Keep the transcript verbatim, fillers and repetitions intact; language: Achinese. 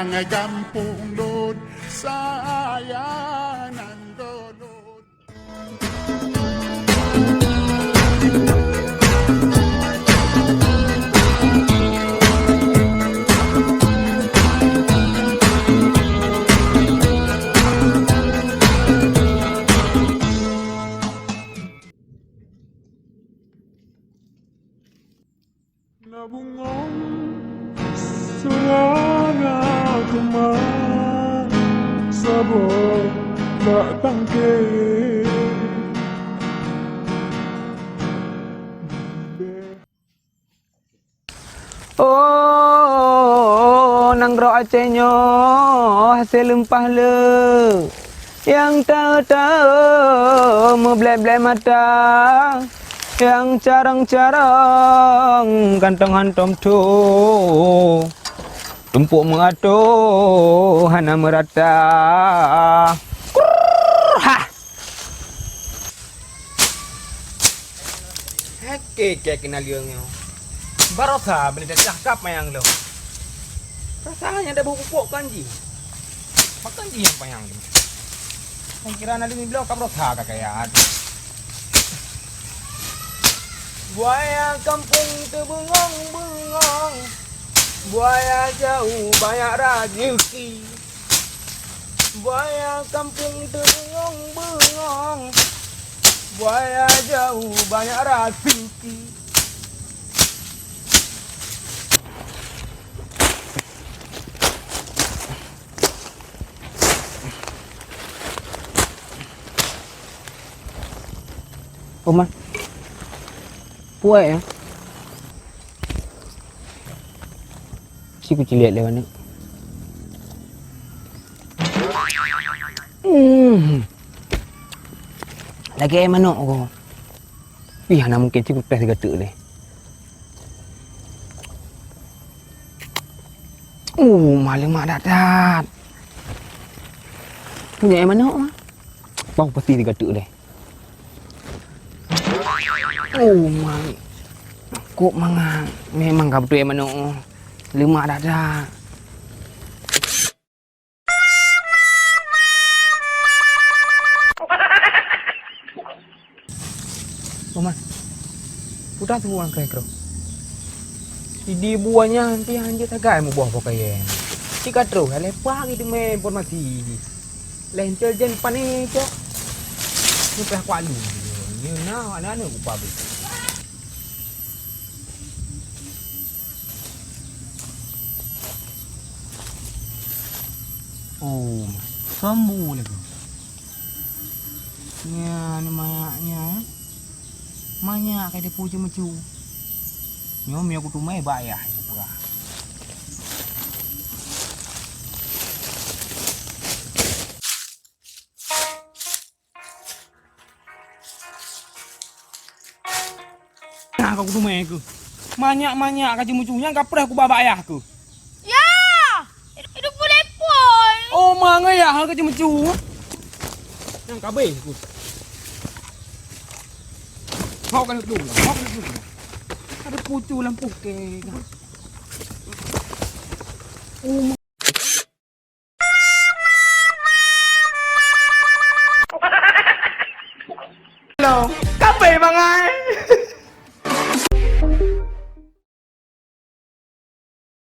Gampông lôn, saya nan lôn. Na bungong seurang teuma saboh bak tangke. Oh, nanggroe Aceh nyoe hase leumpah le. Nyang taeu-taeu meublek-blek mata, nyang carông-carông kantong hantom tho, tumpuk meuato hana meurata. Kurr, hah! Heke-ke keunan lieng nyoe. Barosa bani teucah kap manyang lom. Rasanya ada bau pupuk kan jih. Makan jih nyang panyang tu. Nyang kira na leueng bloe ka beurasa ka kaya tu. Buaya kampung teubeungong-beungong. Buaya jauh banyak rezeki. Buaya kampung teubeungong-beungong. Buaya jauh banyak rezeki. Oma. Puai ya. Si kuciliek lewat ni. Hmm. Lagèe manok ko. Ih, hana mungkin si kupeugah sigoe teuk lé. Uh, ma leumah that-that. Punya nyang manok, ma. Bang pasti sigoe teuk lé. Oh, ma. Kok mangat. Memang ka beutôi manok. Leumah that-that. Oma, peue taseuôt ngon kayèe keudroe? Di, di buah nyan pih hanjeuet sagai muboh po kayèe. Cit ka troh, lé pagi teumé informasi jih. Lé intelijen pané cok. Nyoe pih kuat lu. Nyoe na aneuk-aneuk ku pabrik. Oh, sombu lé keuh. Nyan manyak nyan. Manyak ka dipuji meucu. Nyoe miyueb kuteumé bak ayah kupeugah. Nah, ka kuteumé keuh. Manyak-manyak ka jimeucu nyan ka preh kuba bak ayah keuh. Ya! Hidup boleh pun. Oh, ma ngon ayah ka jimeucu. Nyan ka abéh keuh. Hok ka dulu, hok ka dulu. Ada pucu lampu ke. Oh, Hello.